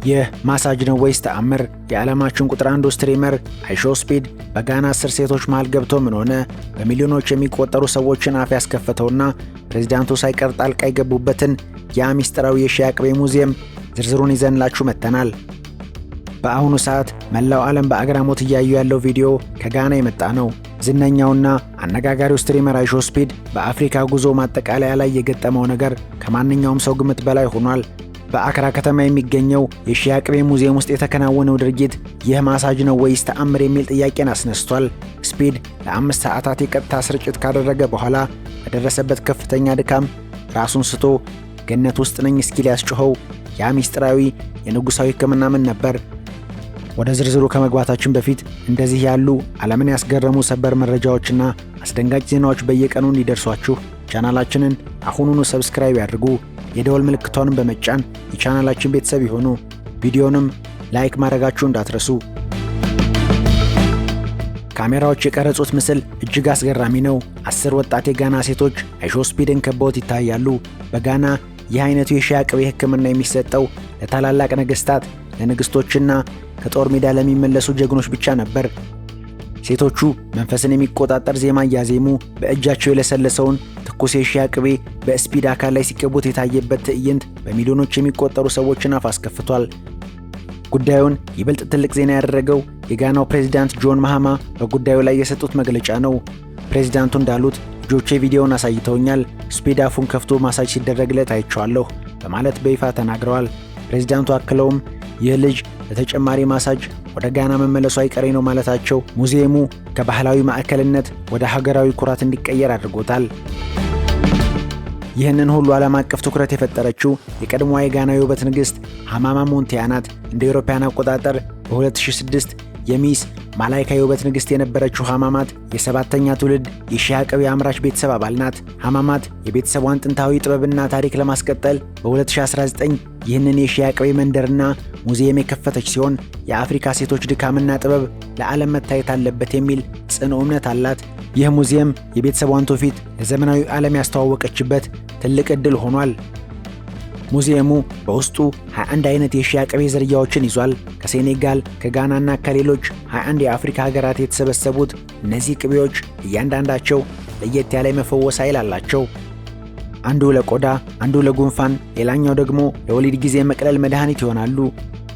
ይህ ማሳጅ ነው ወይስ ተአምር? የዓለማችን ቁጥር አንዱ streamer አይሾው ስፒድ በጋና 10 ሴቶች መሃል ገብቶ ምን ሆነ? በሚሊዮኖች የሚቆጠሩ ሰዎችን አፍ ያስከፈተውና ፕሬዚዳንቱ ሳይቀር ጣልቃ የገቡበትን ያ ሚስጥራዊ የሺያ ቅቤ ሙዚየም ዝርዝሩን ይዘንላችሁ መጥተናል። በአሁኑ ሰዓት መላው ዓለም በአግራሞት እያዩ ያለው ቪዲዮ ከጋና የመጣ ነው። ዝነኛውና አነጋጋሪው streamer አይሾው ስፒድ በአፍሪካ ጉዞ ማጠቃለያ ላይ የገጠመው ነገር ከማንኛውም ሰው ግምት በላይ ሆኗል። በአክራ ከተማ የሚገኘው የሺያ ቅቤ ሙዚየም ውስጥ የተከናወነው ድርጊት ይህ ማሳጅ ነው ወይስ ተአምር የሚል ጥያቄን አስነስቷል። ስፒድ ለ5 ሰዓታት የቀጥታ ስርጭት ካደረገ በኋላ በደረሰበት ከፍተኛ ድካም ራሱን ስቶ ገነት ውስጥ ነኝ እስኪል ያስጮኸው ያ ሚስጥራዊ የንጉሣዊ ሕክምና ምን ነበር? ወደ ዝርዝሩ ከመግባታችን በፊት እንደዚህ ያሉ ዓለምን ያስገረሙ ሰበር መረጃዎችና አስደንጋጭ ዜናዎች በየቀኑ እንዲደርሷችሁ ቻናላችንን አሁኑኑ subscribe ያድርጉ። የደወል ምልክቷንም በመጫን የቻናላችን ቤተሰብ ይሁኑ። ቪዲዮንም like ማድረጋችሁ እንዳትረሱ። ካሜራዎች የቀረጹት ምስል እጅግ አስገራሚ ነው። 10 ወጣት የጋና ሴቶች አይሾው ስፒድን ከበውት ይታያሉ። በጋና ይህ አይነቱ የሺያ ቅቤ ሕክምና የሚሰጠው ለታላላቅ ነገስታት፣ ለንግስቶችና ከጦር ሜዳ ለሚመለሱ ጀግኖች ብቻ ነበር። ሴቶቹ መንፈስን የሚቆጣጠር ዜማ እያዜሙ በእጃቸው የለሰለሰውን ትኩስ የሺያ ቅቤ በስፒድ አካል ላይ ሲቀቡት የታየበት ትዕይንት በሚሊዮኖች የሚቆጠሩ ሰዎችን አፍ አስከፍቷል። ጉዳዩን ይበልጥ ትልቅ ዜና ያደረገው የጋናው ፕሬዚዳንት ጆን ማሃማ በጉዳዩ ላይ የሰጡት መግለጫ ነው። ፕሬዚዳንቱ እንዳሉት "ልጆቼ ቪዲዮውን አሳይተውኛል፣ ስፒድ አፉን ከፍቶ ማሳጅ ሲደረግለት አይቼዋለሁ" በማለት በይፋ ተናግረዋል። ፕሬዚዳንቱ አክለውም "ይህ ልጅ ለተጨማሪ ማሳጅ ወደ ጋና መመለሱ አይቀሬ ነው" ማለታቸው ሙዚየሙ ከባህላዊ ማዕከልነት ወደ ሀገራዊ ኩራት እንዲቀየር አድርጎታል። ይህንን ሁሉ ዓለም አቀፍ ትኩረት የፈጠረችው የቀድሞዋ የጋና የውበት ንግሥት ሃማማ ሞንቲያ ናት። እንደ አውሮፓውያን አቆጣጠር በ2006 የሚስ ማላይካ የውበት ንግሥት የነበረችው ሃማማት የሰባተኛ ትውልድ የሺያ ቅቤ አምራች ቤተሰብ አባል ናት። ሃማማት የቤተሰቧን ጥንታዊ ጥበብና ታሪክ ለማስቀጠል በ2019 ይህንን የሺያ ቅቤ መንደርና ሙዚየም የከፈተች ሲሆን፣ የአፍሪካ ሴቶች ድካምና ጥበብ ለዓለም መታየት አለበት የሚል ጽኑ እምነት አላት። ይህ ሙዚየም የቤተሰቧን ትውፊት ለዘመናዊ ዓለም ያስተዋወቀችበት ትልቅ ዕድል ሆኗል። ሙዚየሙ በውስጡ 21 አይነት የሺያ ቅቤ ዝርያዎችን ይዟል። ከሴኔጋል፣ ከጋናና ከሌሎች 21 የአፍሪካ ሀገራት የተሰበሰቡት እነዚህ ቅቤዎች እያንዳንዳቸው ለየት ያለ የመፈወስ ኃይል አላቸው። አንዱ ለቆዳ፣ አንዱ ለጉንፋን፣ ሌላኛው ደግሞ ለወሊድ ጊዜ መቅለል መድኃኒት ይሆናሉ።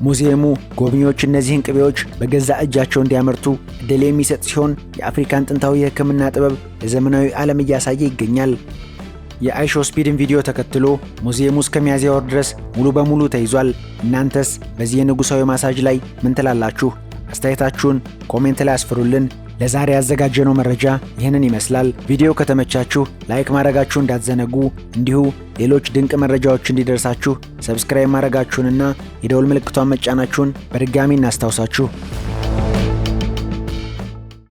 ሙዚየሙ ጎብኚዎች እነዚህን ቅቤዎች በገዛ እጃቸው እንዲያመርቱ ዕድል የሚሰጥ ሲሆን፣ የአፍሪካን ጥንታዊ የሕክምና ጥበብ ለዘመናዊ ዓለም እያሳየ ይገኛል። የአይሾ ስፒድን ቪዲዮ ተከትሎ ሙዚየሙ እስከ ሚያዝያ ወር ድረስ ሙሉ በሙሉ ተይዟል። እናንተስ በዚህ የንጉሣዊ ማሳጅ ላይ ምን ትላላችሁ? አስተያየታችሁን comment ላይ አስፍሩልን። ለዛሬ ያዘጋጀነው መረጃ ይህንን ይመስላል። ቪዲዮ ከተመቻችሁ like ማድረጋችሁ እንዳትዘነጉ፣ እንዲሁ ሌሎች ድንቅ መረጃዎች እንዲደርሳችሁ subscribe ማድረጋችሁንና የደወል ምልክቷን መጫናችሁን በድጋሚ እናስታውሳችሁ።